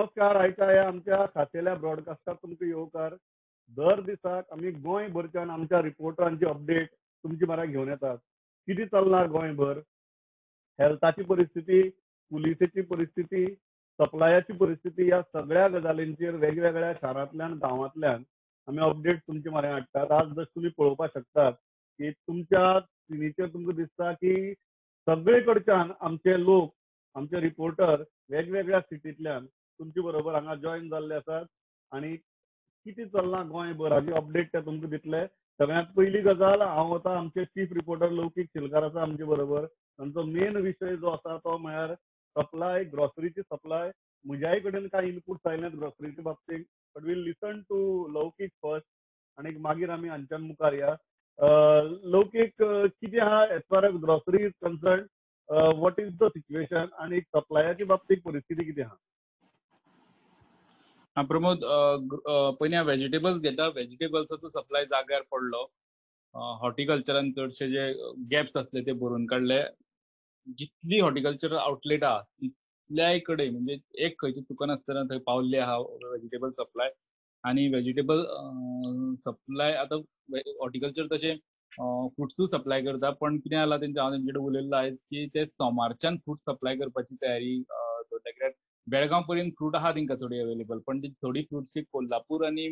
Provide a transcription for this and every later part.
नमस्कार. आयच्या ह्या आमच्या खाशेल्या ब्रॉडकास्टाक तुमकां येवकार. दर दिसाक आमी गोंयभरच्यान आमच्या रिपोर्टरांची अपडेट तुमचे म्हऱ्यान घेवन येतात. कितें चल्लां गोंयभर, हेल्थाची परिस्थिती, पुलिसेची परिस्थिती, सप्लायाची परिस्थिती, ह्या सगळ्या गजालींचेर वेगवेगळ्या शारांतल्यान गांवांतल्यान आमी अपडेट तुमचे म्हऱ्यान हाडटात. आज जर तुमी पळोवपाक शकतात की तुमच्या स्क्रिनीचेर तुमकां दिसता की सगळे कडच्यान आमचे लोक, आमचे रिपोर्टर वेगवेगळ्या सिटींतल्यान तुमचे बरोबर हांगा जॉयन जाल्ले आसात आनी कितें चल्लां गोंयभर हाजी अपडेट ते तुमकां दितले. सगळ्यांत पयली गजाल, हांव वता आमचे चीफ रिपोर्टर लौकीक शिलकार आसा आमचे बरोबर. तांचो मेन विशय जो आसा तो म्हळ्यार सप्लाय, ग्रॉसरीची सप्लाय. म्हज्याय कडेन कांय इनपुट्स आयल्यात ग्रॉसरीच्या बाबतींत, but we'll listen to Laukik first आनी मागीर आमी हांच्यान मुखार या. लौकीक, कितें आहा as far as grocery is concern, what is the situation आनी सप्लायाच्या बाबतींत परिस्थिती कितें आहा? हा प्रमोद, पयलीं हांव वेजिटेबल्स घेता. वेजिटेबल्साचो सप्लाय जाग्यार पडलो. हॉर्टिकल्चरान चडशे जे गॅप्स आसले ते भरून काडले. जितली हॉर्टिकल्चर आउटलेट आहा तितल्याय कडेन, म्हणजे एक खंयचें चुकन आसतना थंय पावल्ले आहा वेजिटेबल सप्लाय. आनी वेजिटेबल सप्लाय आतां हॉर्टिकल्चर तशें फ्रुट्सूय सप्लाय करता, पण कितें जालां तेंचे, हांव तेंचे कडेन उलयल्लो आयज की ते सोमारच्यान फ्रूट सप्लाय करपाची तयारी दवरल्या. कित्याक बेळगांव पर्यंत फ्रूट आहा तेंकां थोडी अवेलेबल, पण ती थोडी फ्रुट्स कोल्हापूर आनी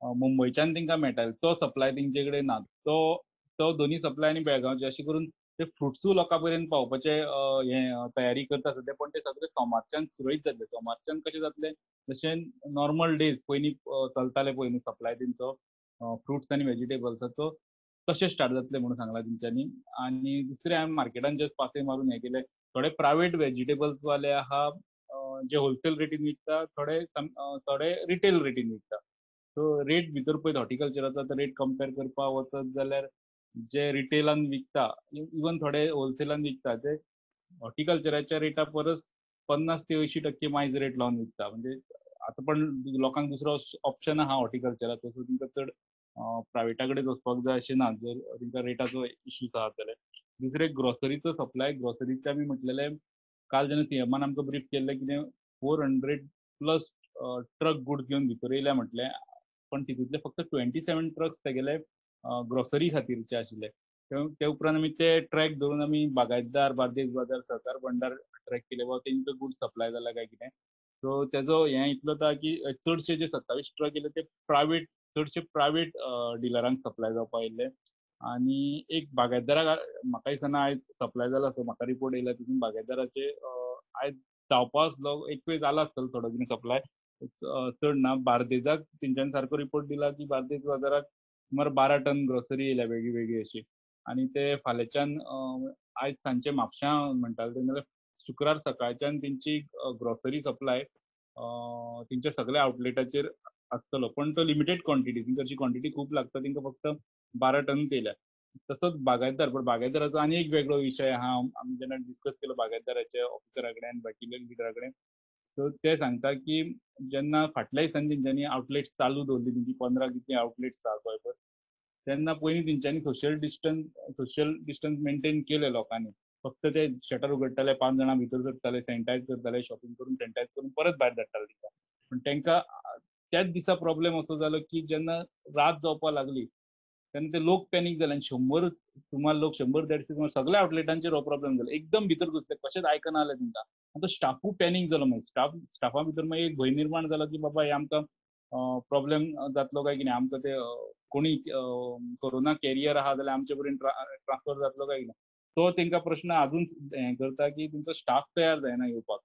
मुंबयच्यान तेंकां मेळटाले, तो सप्लाय तेंचे कडेन ना. तो दोनी सप्लाय आनी बेळगांवचे अशें करून ते फ्रुट्सूय लोकां पर्यंत पावपाचे हे तयारी करता सद्या, पण ते सगळे सोमारच्यान सुरळीत जातले. सोमारच्यान कशें जातलें, जशें नॉर्मल डेज पयलीं चलताले पयलीं सप्लाय तेंचो फ्रुट्स आनी वेजिटेबल्साचो, तशें स्टार्ट जातलें म्हणून सांगलां तेंच्यांनी. आनी दुसरें, हांवें मार्केटान जस्ट पासय मारून हें केलें, थोडे प्रायवेट वेजिटेबल्स वाले आहा जे होलसेल रेटीन विकता, थोडे थोडे रिटेल रेटीन विकता. सो रेट भितर पळयत हॉर्टिकल्चराचो आतां रेट कंपेर करपाक वचत जाल्यार जे रिटेलान विकता, इवन थोडे होलसेलान विकता, ते हॉर्टिकल्चराच्या रेटा परस 50 ते 80% मायज रेट लावन विकता. म्हणजे आतां पण लोकांक दुसरो ऑप्शन आहा हॉर्टिकल्चराचो, सो तांकां चड प्रायवेटा कडेन वचपाक जाय अशें ना, जर तांकां रेटाचो इश्यूज आहा जाल्यार. दुसरें, ग्रॉसरीचो सप्लाय. ग्रॉसरीचे आमी म्हटलेलें काल जेन्ना सीएमान आमकां ब्रीफ केल्लें कितें 400+ ट्रक गुड्स घेवन भितर येयल्या म्हटलें, पण तितूंतले फक्त 27 ट्रक्स तेगेले ग्रॉसरी खातीरचे आशिल्ले. ते उपरांत आमी ते ट्रॅक धरून आमी बागायतदार, बार्देस बाजार, सहकार भंडार ट्रॅक केले, बाबा तेंचो गुड्स सप्लाय जाला काय कितें. सो तेजो हें इतलो आहा की चडशे जे 27 ट्रक येयले ते प्रायवेट, चडशे प्रायवेट डिलरांक सप्लाय जावपाक आयिल्ले. आनी एक बागायतदाराक म्हाका दिसना आयज सप्लाय जाला, असो म्हाका रिपोर्ट येयला तितून बागायतदाराचे आयज जावपा आसलो, एक वेळ जाला आसतलो थोडो कितें सप्लाय, चड ना. बार्देजाक तेंच्यांनी सारको रिपोर्ट दिला की बार्देज बाजाराक सुमार 12 टन ग्रोसरी येयल्या वेगळी वेगळी अशी. आनी ते फाल्यांच्यान आयज सांजचे म्हापश्यां म्हणटाले ते, नाल्यार शुक्रार सकाळच्यान तेंची ग्रोसरी सप्लाय तेंच्या सगळ्या आउटलेटाचेर आसतलो, पण तो लिमिटेड क्वॉन्टिटी, तेंकां अशी क्वॉन्टिटी खूब लागता, तेंकां फक्त 12 टन येयल्या. तसोच बागायतदार, पण बागायतदाराचो आनी एक वेगळो विशय आहा. आमी जेन्ना डिस्कस केलो बागायतदाराच्या ऑफिसरा कडेन आनी बाकीच्या लिडरा कडेन, सो ते सांगता की जेन्ना फाटल्या दिसांनी तेंच्यांनी आउटलेट्स चालू दवरली, तेंची 15 कितली आउटलेट्स आहा गोंयभर, तेन्ना पयलीं तेंच्यांनी सोशल डिस्टन्स मेंटेन केलें लोकांनी. फक्त ते शटर उगडटाले, 5 जाणां भितर सरताले, सॅनिटायज करताले, शॉपिंग करून सॅनिटायज करून परत भायर धाडटाले तेंकां. पण तेंकां त्याच दिसा प्रॉब्लेम असो जालो की जेन्ना रात जावपाक लागली तेन्ना ते लोक पॅनीक जाले आनी 100 सुमार लोक, 100-150 सुमार सगळ्या आउटलेटांचेर हो प्रॉब्लेम जालो. एकदम भितर घुसले, कशेंच आयकना जालें तेंकां. आनी तो स्टाफूय पॅनीक जालो. मागीर स्टाफा भितर मागीर एक भंय निर्माण जालो की बाबा हे आमकां प्रॉब्लेम जातलो काय कितें, आमकां ते कोणी कोरोना कॅरियर आहा जाल्यार आमचे पर्यंत ट्रान्सफर जातलो काय कितें. तो तेंकां प्रश्न आजून हें करता की तेंचो स्टाफ तयार जायना येवपाक.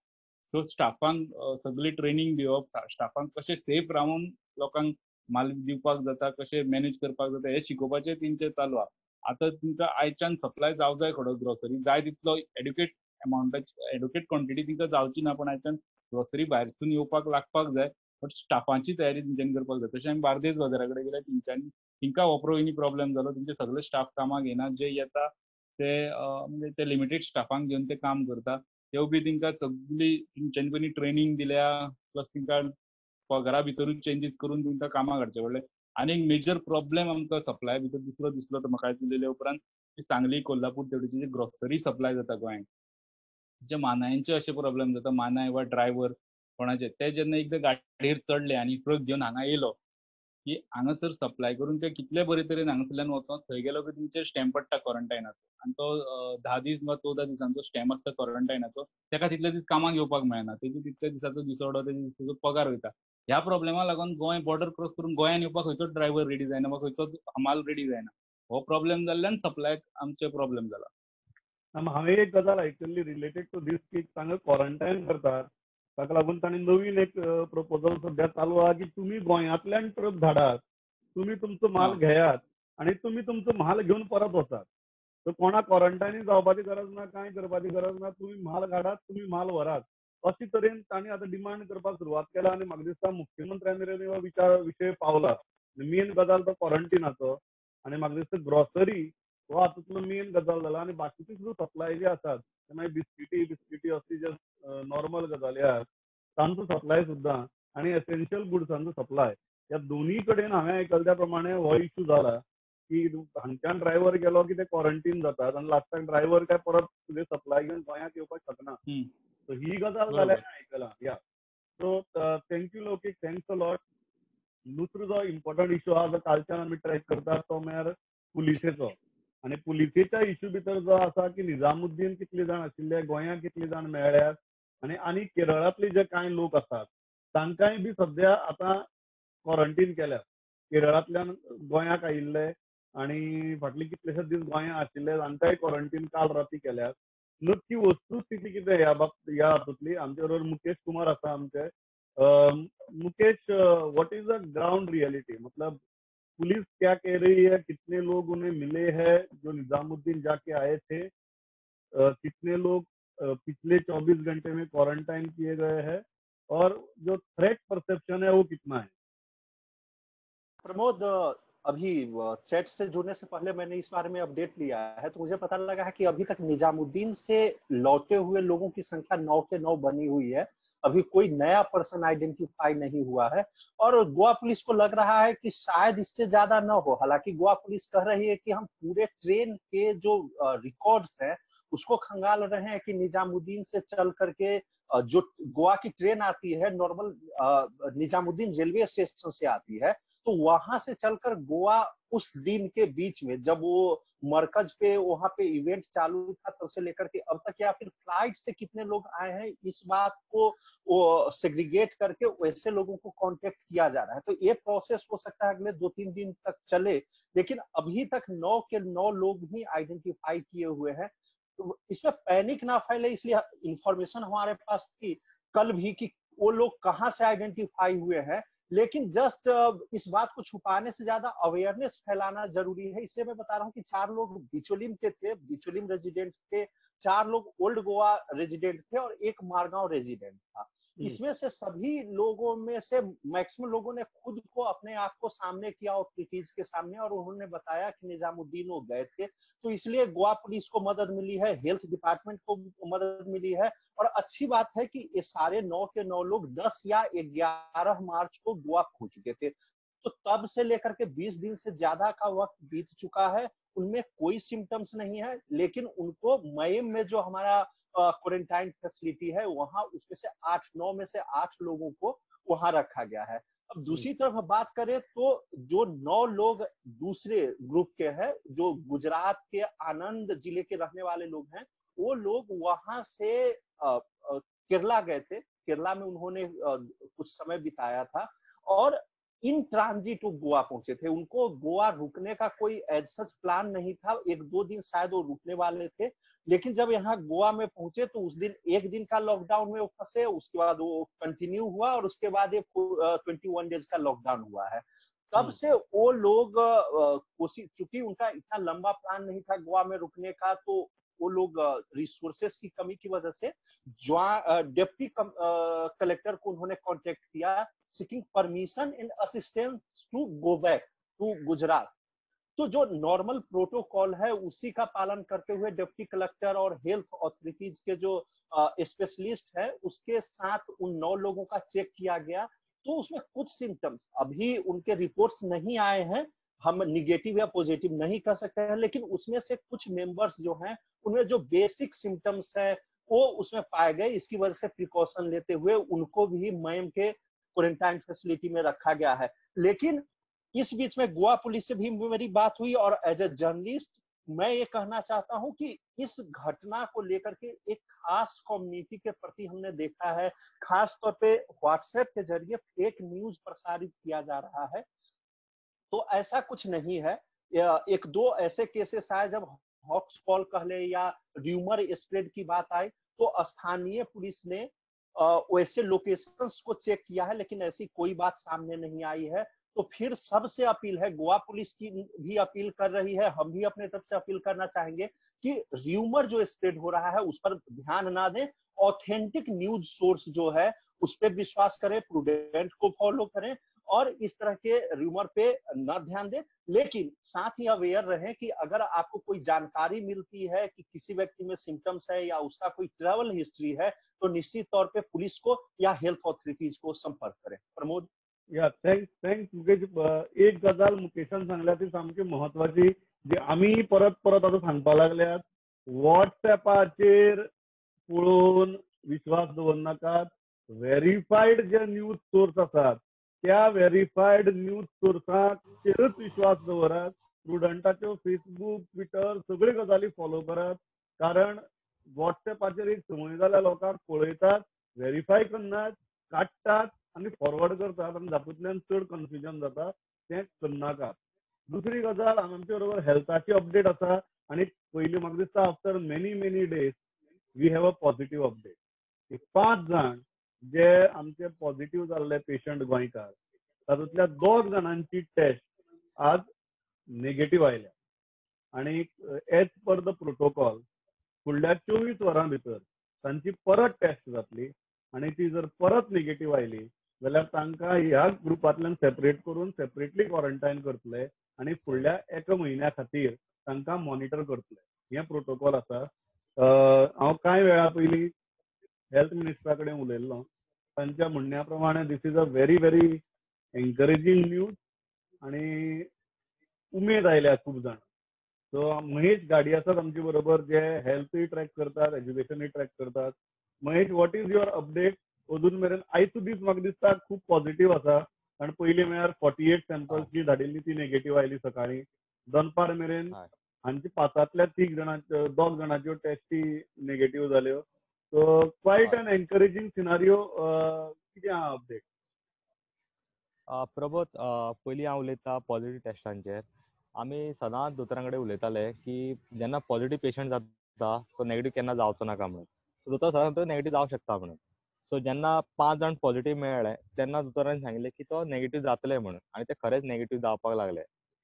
सो स्टाफांक सगळी ट्रेनींग दिवप, स्टाफांक कशें सेफ रावन लोकांक माल दिवपाक जाता, कशें मॅनेज करपाक जाता, हें शिकोवपाचें तेंचें चालू आहा. आतां तेंकां आयच्यान सप्लाय जावं जाय खरो ग्रोसरी, जाय तितलो एड्युकेट अमावंटाची, एड्युकेट क्वॉन्टिटी तेंकां जावची ना, पण आयच्यान ग्रोसरी भायरसून येवपाक लागपाक जाय, बट स्टाफांची तयारी तेंच्यांनी करपाक जाय. तशें आमी बार्देस बाजारा कडेन गेल्यार तेंच्यांनी तेंकां हो पयलीं प्रॉब्लेम जालो, तेंचे सगळे स्टाफ कामाक येना, जे येता ते म्हणजे ते लिमिटेड स्टाफांक घेवन ते काम करता. तेव बी तेंकां सगळी तेंच्यांनी पयलीं ट्रेनींग दिल्या, प्लस तेंकां पगारा भितरूच चेंजीस करून तेंकां कामाक हाडचें पडलें. आनी एक मेजर प्रॉब्लेम आमकां सप्लाय भितर दुसरो दिसलो तो म्हाका उलयल्या उपरांत की सांगली, कोल्हापूर तेवटेची जी ग्रोसरी सप्लाय जाता गोंयांत, जे मानायांचे अशे प्रॉब्लेम जाता, मानाय वा ड्रायव्हर कोणाचे ते जेन्ना एकदां गाडयेर चडले आनी ट्रक घेवन हांगा येयलो की हांगासर सप्लाय करून ते कितले बरे तरेन हांगासरल्यान वचोन थंय गेलो की तुमचेर स्टॅम्प पडटा क्वॉरंटायनाचो आनी तो 10 दीस वा 14 दिसांचो स्टॅम्प आसता क्वॉरंटायनाचो, तेका तितले दीस कामाक येवपाक मेळना, तेजी तितले दिसाचो दिसवडो तेजे दिसाचो पगार वयता. ह्या प्रॉब्लेमा लागून गोंय बॉर्डर क्रॉस करून गोंयान येवपाक खंयचोच ड्रायव्हर रेडी जायना वा खंयचोच हमाल रेडी जायना. हो प्रॉब्लेम जाल्ल्यान सप्लायक आमचे प्रॉब्लेम जाला. हांवें एक गजाल आयकल्ली रिलेटेड टू दीस की तांकां क्वॉरंटायन करतात, ताका लागून तांणी नवीन एक प्रपोजल सद्या चालू आहा की तुमी गोंयांतल्यान ट्रक धाडात, तुमी तुमचो माल घेयात आनी तुमी तुमचो म्हाल घेवन परत वचात. तर कोणाक क्वॉरंटायन जावपाची गरज ना, कांय करपाची गरज ना, तुमी म्हाल घाडात, तुमी म्हाल व्हरात, अशे तरेन तांणी आतां डिमांड करपाक सुरवात केला. आनी म्हाका दिसता मुख्यमंत्र्या मेरेन हो विचार विशय पावला. मेन गजाल तो क्वॉरंटिनाचो आनी म्हाका दिसता ग्रॉसरी हो हातूंतलो मेन गजाल जाला. आनी बाकीचे सुद्दां सप्लाय जे आसात ते मागीर बिस्किटी असली जे नॉर्मल गजाली आहात तांचो सप्लाय सुद्दां आनी एसेन्शियल गुड्सांचो सप्लाय ह्या दोनूय कडेन हांवें आयकल्या त्या प्रमाणे हो इशू जाला की हांगच्यान ड्रायव्हर गेलो की ते क्वॉरंटीन जातात आनी लास्टाक ड्रायव्हर काय परत तुजे सप्लाय घेवन गोंयांत येवपाक शकना. सो ही गजाल जाल्या आयकला. या so thank you Laukik, thanks a lot. दुसरो जो इम्पॉर्टंट इशू आहा जो कालच्यान आमी ट्रॅक करतात तो म्हळ्यार पुलिसेचो. आनी पुलिसेच्या इशू भितर जो आसा की निजामुद्दीन कितले जाण आशिल्ले, गोंयांत कितले जाण मेळ्ळ्यात आनी आनी केरळांतले जे कांय लोक आसात तांकांय बी सद्या आतां क्वॉरंटीन केल्यात. केरळांतल्यान गोंयाक आयिल्ले आनी फाटले कितलेशे दीस गोंयांत आशिल्ले तांकांय क्वॉरंटीन काल राती केल्यात. नक्की वस्तुस्थिती कितें ह्या बाबतींत ह्या हातूंतली आमचे बरोबर मुकेश कुमार आसा आमचे. Mukesh, what is the ground reality? मतलब पुलिस क्या कह रही है, कितने लोग उन्हें मिले हैं जो निजामुद्दीन जाके आए थे, कितने लोग पिछले 24 घंटे में क्वारंटाइन किए गए हैं और जो थ्रेट परसेप्शन है वो कितना है? प्रमोद, अभी चैट से जुड़ने से पहले मैंने इस बारे में अपडेट लिया है तो मुझे पता लगा है कि अभी तक निजामुद्दीन से लौटे हुए लोगों की संख्या 9 के 9 बनी हुई है। अभी कोई नया पर्सन आइडेंटिफाई नहीं हुआ है और गोवा पुलिस को लग रहा है कि शायद इससे ज्यादा न हो। हालांकि गोवा पुलिस कह रही है कि हम पूरे ट्रेन के जो रिकॉर्ड्स हैं उसको खंगाल रहे हैं कि निजामुद्दीन से चल करके जो गोवा की ट्रेन आती है नॉर्मल निजामुद्दीन रेलवे स्टेशन से आती है, तो वहां से चलकर गोवा उस दिन के बीच में जब वो मरकज पे वहां पे इवेंट चालू था तब से लेकर के अब तक, या फिर फ्लाइट से कितने लोग आए हैं, इस बात को वो सेग्रीगेट करके वैसे लोगों को कांटेक्ट किया जा रहा है। तो ये प्रोसेस हो सकता है अगले 2-3 दिन तक चले, लेकिन अभी तक 9 के 9 लोग ही आइडेंटिफाई किए हुए हैं। तो इसमें पैनिक ना फैले इसलिए इंफॉर्मेशन हमारे पास थी कल भी कि वो लोग कहाँ से आइडेंटिफाई हुए हैं, लेकिन जस्ट इस बात को छुपाने से ज्यादा अवेयरनेस फैलाना जरूरी है। इसलिए मैं बता रहा हूँ कि 4 लोग बिचोलिम के थे, बिचोलिम रेजिडेंट थे, 4 लोग ओल्ड गोवा रेजिडेंट थे और 1 मारगांव रेजिडेंट था। इसमें से सभी लोगों में से मैक्सिमम लोगों ने खुद को अपने आप को सामने किया अथॉरिटीज के सामने और उन्होंने बताया कि निजामुद्दीन वो गए थे। तो इसलिए गोवा पुलिस को मदद मिली है, हेल्थ डिपार्टमेंट को मदद मिली है और अच्छी बात है कि ये सारे 9 के 9 लोग 10 या 11 मार्च को गोवा पहुंच चुके थे। तो तब से लेकर के 20 दिन से ज्यादा का वक्त बीत चुका है, उनमें कोई सिम्टम्स नहीं है, लेकिन उनको मई में जो हमारा क्वारंटाइन फैसिलिटी है वहां उसमें से 8-9 में से 8 लोगों को वहां रखा गया है। अब दूसरी तरफ बात करें तो जो 9 लोग दूसरे ग्रुप के हैं, जो गुजरात के आनंद जिले के रहने वाले लोग हैं, वो लोग वहां से केरला गए थे। केरला में उन्होंने कुछ समय बिताया था और इन ट्रांजिट वो गोवा पहुंचे थे। उनको गोवा रुकने का कोई एज सच प्लान नहीं था, 1-2 दिन शायद वो रुकने वाले थे, लेकिन जब यहाँ गोवा में पहुंचे तो उस दिन 1 दिन का लॉकडाउन में वो फंसे, उसके बाद वो कंटिन्यू हुआ और उसके बाद ये 21 डेज का लॉकडाउन हुआ है। तब से वो लोग कोशिश, चूंकि उनका इतना लंबा प्लान नहीं था गोवा में रुकने का, तो वो लोग रिसोर्सेस की कमी की वजह से डिप्टी कलेक्टर को उन्होंने कांटेक्ट किया, seeking permission and assistance to go back to Gujarat. तो जो नॉर्मल प्रोटोकॉल है उसी का पालन करते हुए डिप्टी कलेक्टर और हेल्थ अथॉरिटीज के जो स्पेशलिस्ट है उसके साथ उन 9 लोगों का चेक किया गया। तो उसमें कुछ सिम्टम्स अभी उनके रिपोर्ट्स नहीं आए हैं, हम निगेटिव या पॉजिटिव नहीं कह सकते हैं, लेकिन उसमें से कुछ मेंबर्स जो हैं उनमें जो बेसिक सिम्टम्स है, वो उसमें पाए गए। इसकी वजह से प्रिकॉशन लेते हुए उनको भी मयम के क्वारंटाइन फैसिलिटी में रखा गया है। लेकिन इस बीच में गोवा पुलिस से भी मेरी बात हुई और एज ए जर्नलिस्ट मैं ये कहना चाहता हूं कि इस घटना को लेकर के एक खास कम्युनिटी के प्रति हमने देखा है, खास तौर पे व्हाट्सएप के जरिए फेक न्यूज प्रसारित किया जा रहा है, तो ऐसा कुछ नहीं है। एक दो ऐसे केसेस आए जब हॉक्स कॉल कह ले या र्यूमर स्प्रेड की बात आई तो स्थानीय पुलिस ने वैसे लोकेशंस को चेक किया है, लेकिन ऐसी कोई बात सामने नहीं आई है। तो फिर सबसे अपील है, गोवा पुलिस की भी अपील कर रही है, हम भी अपने तरफ से अपील करना चाहेंगे कि र्यूमर जो स्प्रेड हो रहा है उस पर ध्यान ना दें, ऑथेंटिक न्यूज सोर्स जो है उस पर विश्वास करें, प्रूडेंट को फॉलो करें और इस तरह के र्यूमर पे ना ध्यान दें। लेकिन साथ ही अवेयर रहें कि अगर आपको कोई जानकारी मिलती है कि किसी व्यक्ति में सिम्टम्स है या उसका कोई ट्रैवल हिस्ट्री है तो निश्चित तौर पे पुलिस को या हेल्थ अथॉरिटीज को संपर्क करें। प्रमोद। या thanks thanks Mukesh. एक गजाल मुकेशान सांगल्या ती सामकी म्हत्वाची, जी आमी परत परत आतां सांगपा लागल्यात, वॉट्सएपाचेर पळोवन विश्वास दवरनाकात। वेरीफायड जे न्यूज सोर्स आसात त्या वेरीफायड न्यूज सोर्साचेरूच विश्वास दवरात। प्रुडंटाच्यो फेसबूक, ट्विटर सगळ्यो गजाली फॉलो करात, कारण वॉट्सएपाचेर एक संवय जाल्या लोकांक पळयतात, वेरीफाय करनात, काडटात आनी फॉरवर्ड करतात आनी तातूंतल्यान चड कन्फ्युजन जाता, तें करनाकात। दुसरी गजाल, आमचे बरोबर हेल्थाची अपडेट आसा आनी पयलीं म्हाका दिसता after many many days we have a positive update. 5 जाण जे आमचे पॉझिटिव्ह जाल्ले पेशंट गोंयकार, तातूंतल्या 2 जाणांची टेस्ट आज नेगेटिव्ह आयल्या आनी एज पर the protocol फुडल्या 24 वरां भितर तांची परत टेस्ट जातली आनी ती जर परत नेगेटिव्ह आयली जाल्यार तांकां ह्या ग्रुपांतल्यान सेपरेट करून सेपरेटली क्वॉरंटायन करतले आनी फुडल्या 1 म्हयन्या खातीर तांकां मॉनिटर करतले. हें प्रोटोकॉल आसा. हांव कांय वेळा पयलीं हेल्थ मिनिस्टरा कडेन उलयल्लो, तांच्या म्हणण्या प्रमाणे this is a very very encouraging news आनी उमेद आयल्या खूब जाण. सो महेश गाडी आसात आमचे बरोबर, जे हेल्थूय ट्रॅक करतात, एज्युकेशनूय ट्रॅक करतात. Mahesh, what is your update? अजून मेरेन आयचो दीस म्हाका दिसता खूब पॉझिटिव्ह आसा, कारण पयलीं म्हळ्यार 48 सॅम्पल्स जी धाडिल्ली ती नेगेटिव्ह आयली सकाळीं, दनपार मेरेन हांची 5 3 जाणांच्यो 2 जाणांच्यो टेस्टी नेगेटिव्ह जाल्यो. So quite an encouraging scenario. कितें आहा अपडेट? प्रबोध, पयलीं हांव उलयता पॉझिटिव्ह टेस्टांचेर. आमी सदांच दोतोरां कडेन उलयताले की जेन्ना पॉझिटिव्ह पेशंट जाता तो नेगेटिव्ह केन्ना जावचो नाका म्हणून. सो दोतोर सदांच तो नेगेटिव्ह जावंक शकता म्हणून. सो जेन्ना 5 जाण पॉझिटिव्ह मेळ्ळे तेन्ना दोतोरान सांगिल्लें की तो नेगेटिव्ह जातले म्हणून, आनी ते खरेंच नेगेटिव्ह जावपाक लागले.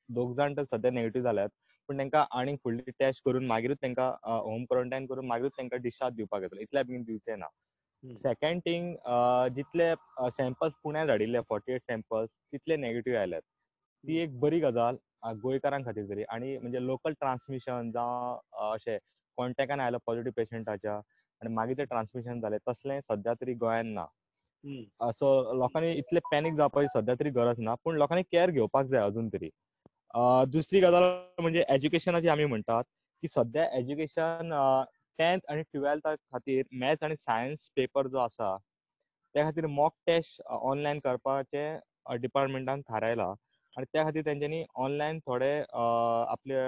2 जाण तर सद्या नेगेटिव्ह जाल्यात, पूण तांकां आनीक फुडली टेस्ट करून मागीरूच तांकां होम क्वॉरंटायन करून मागीरूच तांकां डिस्चार्ज दिवपाक येतलो, इतल्या बेगीन दिवचे ना. सेकंड थिंग, जितले सॅम्पल्स पुण्याक धाडिल्ले 48 सॅम्पल्स तितले नेगेटिव्ह आयल्यात. ती एक बरी गजाल गोंयकारां खातीर तरी. आनी म्हणजे लोकल ट्रान्समिशन जावं अशें कॉन्टेक्टान आयलो पॉझिटिव्ह पेशंटाच्या आनी मागीर ते ट्रान्समिशन जालें, तसलें सद्या तरी गोंयान ना. सो लोकांनी इतले पॅनीक जावपाची सद्या तरी गरज ना, पूण लोकांनी कॅर घेवपाक जाय अजून तरी. दुसरी गजाल म्हणजे एज्युकेशनाची. आमी म्हणटात की सद्या एज्युकेशन 10th आनी 12th खातीर मॅथ्स आनी सायन्स पेपर जो आसा त्या खातीर मॉक टेस्ट ऑनलायन करपाचें डिपार्टमेंटान थारायलां आनी त्या खातीर तेंच्यांनी ऑनलायन थोडे आपले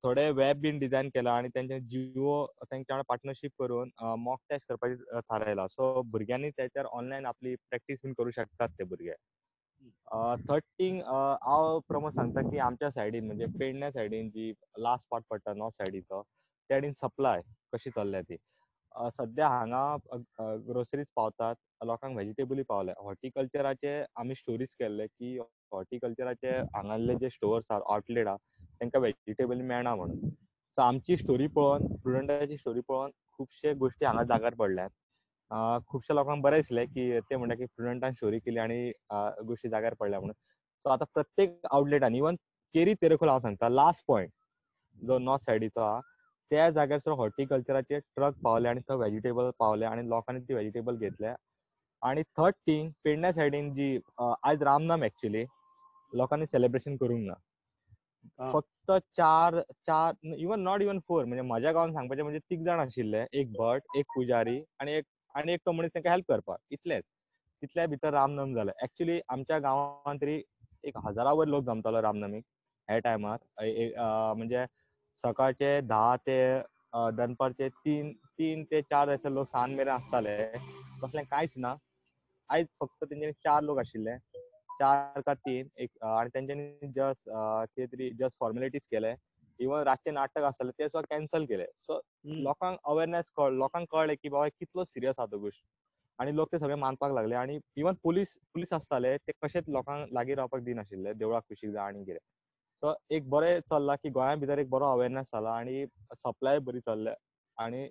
थोडे वेब बीन डिजायन केला आनी तेंच्या जिओ तेंच्या वांगडा पार्टनरशीप करून मॉक टेस्ट करपाचें थारायलां. सो भुरग्यांनी तेचेर ऑनलायन आपली प्रॅक्टीस बीन करूं शकतात ते भुरगे. थर्ड थिंग, हांव प्रमोद सांगता की आमच्या सायडीन म्हणजे पेडण्या सायडीन जी लास्ट पार्ट पडटा नॉर्थ सायडीचो, त्या सायडीन सप्लाय कशी चल्ल्या ती सद्या हांगा ग्रोसरीज पावतात, लोकांक व्हेजिटेबलूय पावल्या. हॉर्टिकल्चराचे आमी स्टोरीज केल्ले की हॉर्टिकल्चराचे हांगासरले जे स्टोर्स आहा, आउटलेट आहा, तांकां व्हेजिटेबल मेळना म्हणून. सो आमची स्टोरी पळोवन, प्रुडंटाची स्टोरी पळोवन खुबशे गोश्टी हांगा जाग्यार पडल्यात. खुबश्या लोकांक बरें दिसलें की ते म्हणटा की प्रुडंटान स्टोरी केली आनी गोश्टी जाग्यार पडल्या म्हणून. सो आतां प्रत्येक आउटलेटान, इवन केरी तेरेखोल हांव सांगता, लास्ट पॉयंट जो नॉर्थ सायडीचो आहा त्या जाग्यार सुद्दां हॉर्टिकल्चराचे ट्रक पावले आनी थंय व्हेजिटेबल पावले आनी लोकांनी ती व्हेजिटेबल घेतल्या. आनी थर्ड थिंग, पेडण्या सायडीन जी आयज रामनाम एक्चुली लोकांनी सेलिब्रेशन करूंक ना, फक्त चार चार, इवन not even four, म्हणजे म्हज्या गांवान सांगपाचें म्हणजे 3 जाण आशिल्ले, एक भट, एक पुजारी आनी एक तो मनीस तांकां हेल्प करपाक, इतलेच. तितल्या भितर रामनम जालें. एक्चुली आमच्या गांवान तरी 1000 वयर लोक जमतालो रामनमीक ह्या टायमार, म्हणजे सकाळचे 10 ते दनपारचे 3 ते 4 अशे लोक सांज मेरेन आसताले. तसलें कांयच ना. आयज फक्त तेंच्यांनी 4 लोक आशिल्ले, 4 का 3 एक, आनी तेंच्यांनी जस्ट कितें तरी जस्ट फॉर्मेलिटीज केले. इवन रातचें नाटक आसतालें तें सुद्दां कॅन्सल केलें. सो लोकांक अवेरनेस, लोकांक कळ्ळें की बाबा कितलो सिरियस आहा तो गोश्ट, आनी लोक ते सगळे मानपाक लागले. आनी इवन पुलीस आसताले ते कशेंच लोकांक लागीं रावपाक दिनाशिल्ले, देवळाक कुशीक जाय आनी कितें. सो एक बरें चल्लां की गोंया भितर एक बरो अवेरनेस जाला आनी सप्लाय बरी चल्ल्या. आनी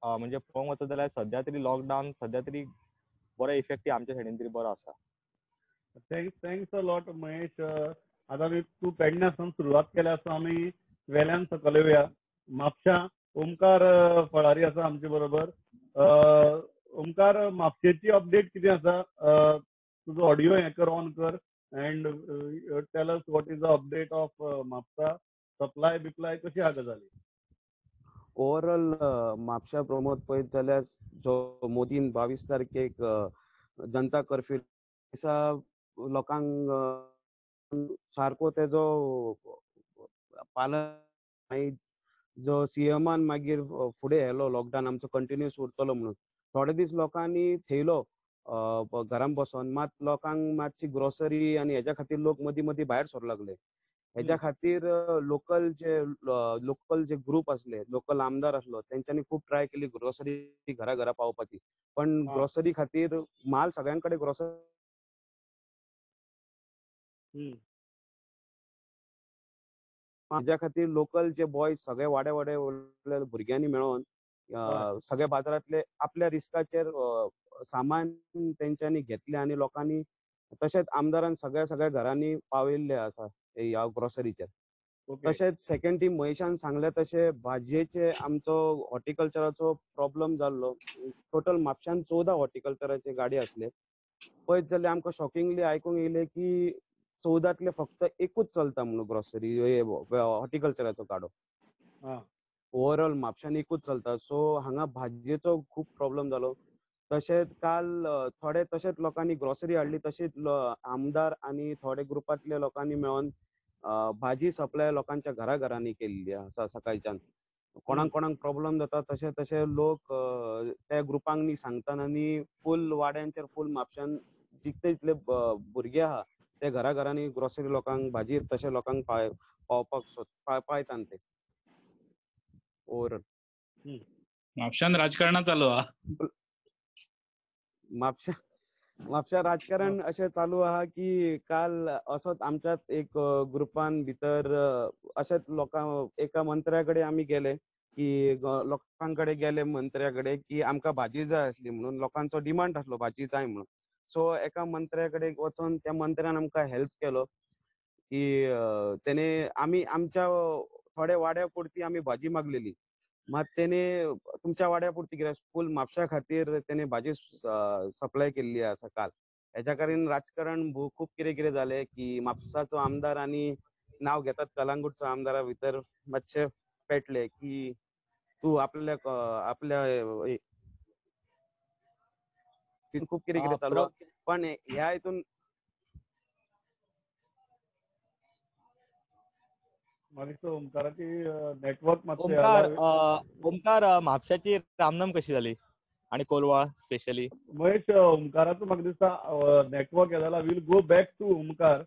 म्हणजे पळोवंक वचत जाल्यार सद्या तरी लॉकडावन सद्या तरी बरो इफेक्ट आमच्या सायडीन तरी बरो आसा. Thanks a lot Mahesh. आतां आमी तूं पेडण्या सावन सुरवात केल्या, सो आमी वेल्यान सकयल येवया. म्हापशा ओमकार फळारी आसा आमचे बरोबर. ओमकार, म्हापशेची अपडेट कितें आसा? तुजो ऑडियो हें कर, ऑन कर and tell us what is the update of Mapusa. Supply बिप्लाय कशी आहा गजाली? ओवरऑल म्हापशा प्रमोद पळयत जाल्यार जो मोदीन 22 तारखेक जनता कर्फ्यू दिसा लोकांक सारको तेजो पालन, जो सीएमान मागीर फुडें व्हेलो लॉकडावन आमचो कंटिन्युअस उरतलो म्हणून, थोडे दीस लोकांनी थेयलो घरान बसोन, मात लोकांक मातशी ग्रोसरी आनी हेज्या खातीर लोक मदीं मदीं भायर सरूंक लागले. हेज्या खातीर लोकल जे ग्रुप आसले, लोकल आमदार आसलो, तेंच्यांनी खूब ट्राय केली ग्रोसरी घरा घरा पावपाची, पण ग्रोसरी खातीर माल सगळ्यां कडेन ग्रोसरी हेज्या खातीर लोकल जे बॉयज सगळे वाड्या वाड्या भुरग्यांनी मेळोन सगळे बाजारांतले आपल्या रिस्काचेर सामान तेंच्यांनी घेतले आनी लोकांनी, तशेंच आमदारान सगळ्या सगळ्या घरांनी पावयल्ले आसा ह्या ग्रोसरीचेर. तशेंच सेकंड टीम महेशान सांगले तशें भाजयेचे आमचो हॉर्टिकल्चराचो प्रॉब्लम जाल्लो. टोटल म्हापशान 14 हॉर्टिकल्चराचे गाडी आसले. पळयत जाल्यार आमकां शॉकिंगली आयकूंक येयलें की 14तले फक्त एकूच चलता म्हणून ग्रोसरी हॉर्टिकल्चराचो गाडो, ओवरऑल म्हापशान एकूच चलता. सो हांगा भाजयेचो खूब प्रॉब्लम जालो. तशेंच काल थोडे तशेंच लोकांनी ग्रोसरी हाडली, तशेंच आमदार आनी थोडे ग्रुपांतल्या लोकांनी मेळोन भाजी सप्लाय लोकांच्या घरा घरांनी केल्ली आसा. सकाळच्यान कोणाक कोणाक प्रॉब्लम जाता तशें तशें लोक त्या ग्रुपांनी सांगतात आनी फूल वाड्यांचेर फूल म्हापशान जितले जितले भुरगे आहा ते घरा घरांनी ग्रोसरी लोकांक भाजी तशें लोकांक पावपाक पायतात ते ओवरऑल. म्हापशान राजकारणां चालू आहा. म्हापशा राजकारण अशें चालू आहा की काल असोच आमच्यात एक ग्रुपान भितर अशेंच लोकां एका मंत्र्या कडेन आमी गेले की लोकां कडेन गेले मंत्र्या कडेन की आमकां भाजी जाय आसली म्हणून, लोकांचो डिमांड आसलो भाजी जाय म्हणून. सो एका मंत्र्या कडेन वचोन त्या मंत्र्यान आमकां हेल्प केलो की तेणे आमी आमच्या थोड्या वाड्या पुरती आमी भाजी मागलेली, मात तेणे तुमच्या वाड्या पुरती कित्याक फूल म्हापशा खातीर तेणे भाजी सप्लाय केल्ली आसा काल. हेच्या कारण राजकारण खूब कितें कितें जालें की म्हापसाचो आमदार आनी नांव घेतात कलांगूटचो आमदारा भितर मातशें पेटलें की तूं आपल्या आपल्या खूब कितें कितें चालू. पण ह्या हितून ओमकाराची नेटवर्क ओमकार, ओमकार म्हापशाची रामनम कशी जाली आनी कोलवाळ स्पेशली? महेश, ओमकाराचो म्हाका दिसता नेटवर्क हे जाला. We'll go back to Omkar.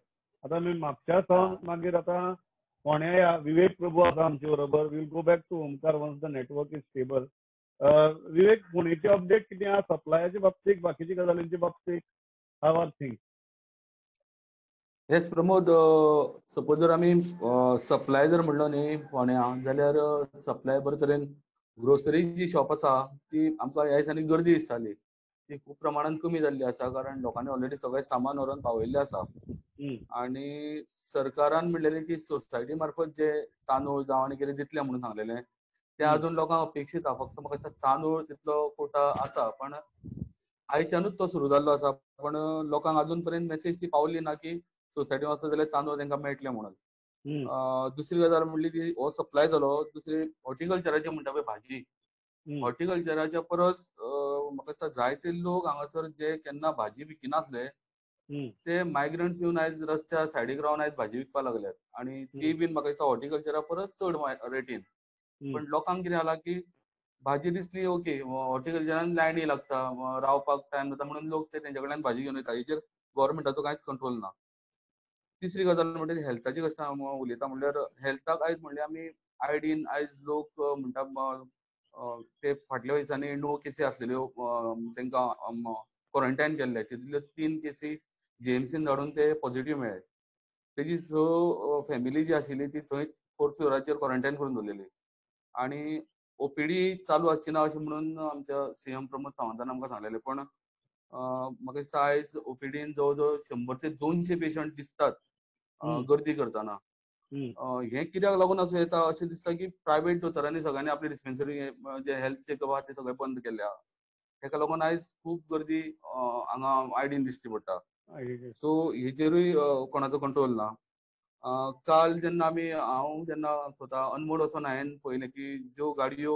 आतां आमी म्हापशा सावन मागीर आतां फोंड्या या विवेक प्रभू आसा आमचे बरोबर. We'll go back to Omkar once the network is stable. Vivek, फोंडेची update कितें आहा सप्लायाचे बाबतीत, बाकीच्या गजालींचे बाबतीत? How are things? Yes Pramod, suppose जर आमी सप्लाय जर म्हणलो न्ही फोंड्या जाल्यार सप्लाय बरे तरेन ग्रोसरी जी शॉप आसा ती आमकां ह्या दिसांनी गर्दी दिसताली, ती खूब प्रमाणान कमी जाल्ली आसा, कारण लोकांनी ऑलरेडी सगळें सामान व्हरोन पावयल्लें आसा. आनी सरकारान म्हणलेलें की सोसायटी मार्फत जे तांदूळ जावं आनी कितें दितलें म्हणून सांगलेलें तें अजून लोकांक अपेक्षीत आसा. फक्त म्हाका दिसता तांदूळ तितलो कोटा आसा, पण आयच्यानूच तो सुरू जाल्लो आसा, पण लोकांक अजून पर्यंत मेसेज ती पावली ना की सोसायटी वचत जाल्यार तांदूळ तांकां मेळटले म्हणून. दुसरी गजाल म्हणली ती हो सप्लाय जालो. दुसरी हॉर्टिकल्चराचे म्हणटा पळय भाजी, हॉर्टिकल्चराच्या परस म्हाका दिसता जायते लोक हांगासर जे केन्ना भाजी विकिनासले ते मायग्रंट्स येवन आयज रस्त्या सायडीक रावन आयज भाजी विकपाक लागल्यात आनी ती बीन म्हाका दिसता हॉर्टिकल्चरा परस चड रेटीन. पण लोकांक कितें जाला की भाजी दिसली ओके, हॉर्टिकल्चरान लायनी लागता, रावपाक टायम जाता म्हणून लोक ते तेंच्या कडल्यान भाजी घेवन वयता. हेचेर गव्हर्मेंटाचो कांयच कंट्रोल ना. तिसरी गजाल म्हणजे हेल्थाची कशें हांव उलयता म्हणल्यार हेल्थाक आयज म्हणल्यार आमी आयडीन आयज लोक म्हणटा ते फाटल्या दिसांनी 9 केसी आसलेल्यो तांकां क्वॉरंटायन केल्ले, तितुंतल्यो 3 केसी जीएमसीन धाडून ते पॉझिटिव्ह मेळ्ळे. तेजी 6 फॅमिली जी आशिल्ली ती थंयच 4th फ्लोराचेर क्वॉरंटायन करून दवरलेली आनी ओपीडी चालू आसची ना अशें म्हणून आमच्या सीएम प्रमोद सावंतान आमकां सांगलेलें. पण म्हाका दिसता आयज ओपीडीन जवळ जवळ 100 ते 200 पेशंट दिसतात गर्दी करतना. हें कित्याक लागून आसूं येता अशें दिसता की प्रायवेट दोतोरांनी सगळ्यांनी आपली डिस्पेन्सरी जे हेल्थ चेकअप आहा ते सगळे बंद केल्ले आहा. तेका लागून आयज खूब गर्दी हांगा आयडीन दिश्टी पडटा. सो हेचेरूय कोणाचो कंट्रोल ना. काल जेन्ना आमी हांव जेन्ना स्वता अनमोड वचोन हांवें पळयलें की ज्यो गाडयो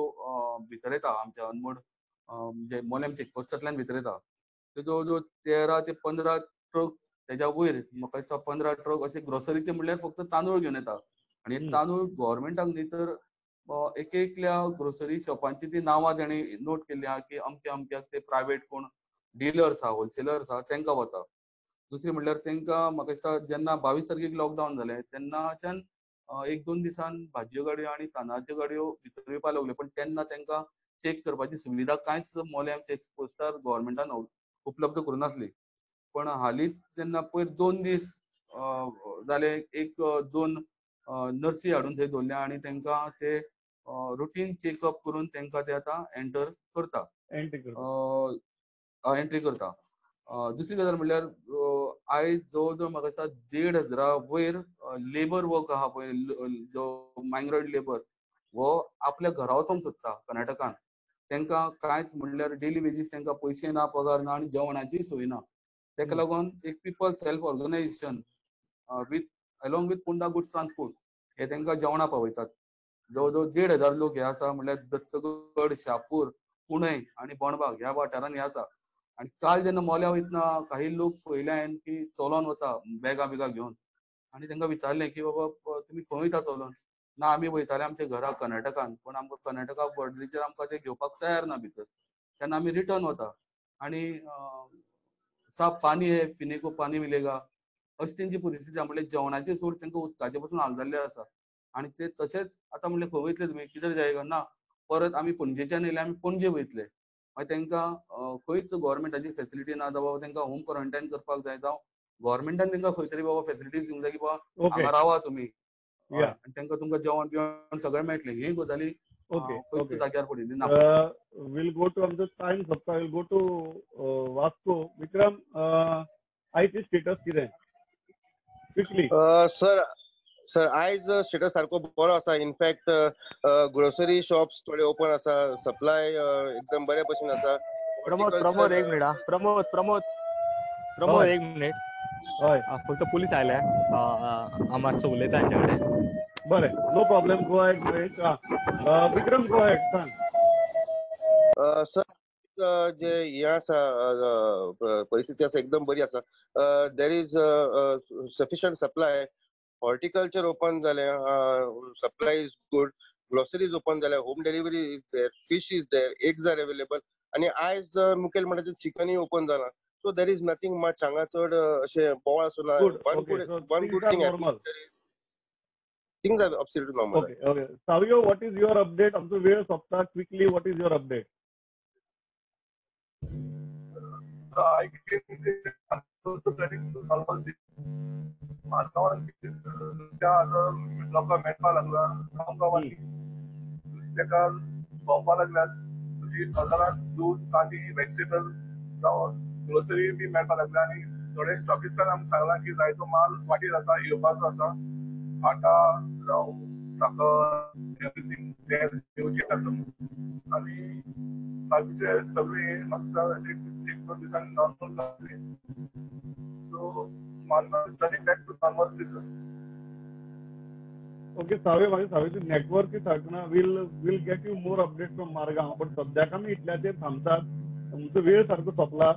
भितर येता आमच्या अनमोड जे मोलेम चेकपोस्टांतल्यान भितर येता त्यो जवळ जवळ 13 ते 15 ट्रक तेज्या वयर म्हाका दिसता 15 ट्रक अशे ग्रोसरीचे म्हणल्यार फक्त तांदूळ घेवन येता. आनी तांदूळ गव्हर्मेंटाक न्ही तर एक एकल्या ग्रोसरी शॉपांची ती नांवां तेणी नोट केल्ली आहा की अमक्या अमक्याक ते प्रायवेट कोण डिलर्स आहा, होलसेलर्स आहा तेंकां वता. दुसरी म्हणल्यार तेंकां म्हाका दिसता जेन्ना 22 तारखेक लॉकडावन जालें तेन्नाच्यान 1-2 दिसान भाजयो गाडयो आनी तांदळाच्यो गाडयो भितर येवपाक लागल्यो, पण तेन्ना तेंकां चेक करपाची सुविधा कांयच मोल्याम चेक पोस्टार गव्हर्मेंटान उपलब्ध करूं नासली. पण हालींच जेन्ना पयर 2 दीस जाले 1-2 नर्सी हाडून थंय दवरल्या आनी तेंकां ते रुटीन चेकअप करून तेंकां ते आतां एंटर करता, एंट्री करता. दुसरी गजाल म्हणल्यार आयज जवळ जवळ म्हाका दिसता 1,500 वयर लेबर वर्क आहा पळय, जो मायग्रंट लेबर हो आपल्या घरा वचोंक सोदता कर्नाटकान. तेंकां कांयच म्हणल्यार डेली वेजीस तेंकां पयशे ना, पगार ना आनी जेवणाची सोय ना. तेका लागून एक people self organisation with along with Ponda goods transport हे तेंकां जेवणां पावयतात. जवळ जवळ 1,500 लोक हे आसा म्हणल्यार दत्तगड, शापूर, पुणे आनी बोणबाग ह्या वाठारांत हे आसा. आनी काल जेन्ना मोल्या वयतना काही लोक पळयले हांवें की चलोन वता बॅगां बिगां घेवन आनी तेंकां विचारलें की बाबा तुमी खंय वयता चलोन? ना आमी वयताले आमच्या घरा कर्नाटकान, पण आमकां कर्नाटका बॉर्डरीचेर आमकां ते घेवपाक तयार ना भितर, तेन्ना आमी रिटर्न वता आनी साफ पानी है, पिने को पानी मिलेगा अशी तेंची परिस्थिती आहा. म्हणल्यार जेवणाचे सोड तेंकां उदकाचे पसून हाल जाल्ले आसा. आनी ते तशेंच आतां म्हणलें खंय वयतले तुमी, कितें जायगा ना, परत आमी पणजेच्यान येयले आमी पणजे वयतले. मागीर तेंकां खंयच गव्हर्मेंटाची फेसिलिटी ना जावं बाबा तेंकां होम क्वॉरंटायन करपाक जाय, जावं गव्हर्मेंटान तेंकां खंय तरी बाबा फेसिलिटीज दिवंक जाय की बाबा हांगा रावा तुमी आनी तेंकां तुमकां जेवण बिवण सगळें मेळटलें. ही गजाली खंयच जाग्यार पडिल्ली ना. Will go to आमचो टायम सोंपता, will go to Vasco. Vikram, आयची स्टेटस कितें क्विकली? सर आयज स्टेटस सारको बरो आसा. इनफॅक्ट ग्रोसरी शॉप्स थोडे ओपन आसा, सप्लाय एकदम बरे भशेन आसा. प्रमोद एक मिनिट, प्रमोद प्रमोद प्रमोद एक मिनिट. हय, फक्त पुलीस आयले, हांव मातसो उलयता हेंच्या कडेन. बरें, no problem, go ahead. Vikram, go ahead, सांग. सर जे हें आसा परिस्थिती आसा एकदम बरी आसा. There is sufficient supply. Horticulture open जालें, supply is good, groceries open जाल्या, home delivery is there, fish is there, eggs are available. आनी आयज मुखेल म्हणटा तें चिकनूय ओपन जालां. So there is nothing much हांगा चड अशें बोवाळ असो ना. One good thing, things are absolutely normal. Okay, okay. Savio, what is your update? आमचो वेळ सोंपता, quickly what is your update? I can लोकांक मेळपाक लागला, गांव गांवांनी ताका भोंवपाक लागल्यात. तशी बाजारांत दूद, कांदी, वेजिटेबल जावं ग्रोसरी बी मेळपाक लागल्या. आनी थोडे स्टॉकिस्टान आमकां सांगलां की जायतो माल वाटेर आसा, येवपाचो आसा. आटा जावं साकर, एवरीथींग तें येवचें आसा. आनी बाकीचे सगळे म्हाका एक दोन दिसांनी नॉर्मल जातले. So normal back to normal season. Okay Save, मागीर सावेची नेटवर्क सारको ना. We'll get you more update from Margao, but सद्याक आमी इतल्याचेर थांबतात. आमचो वेळ सारको सोंपला.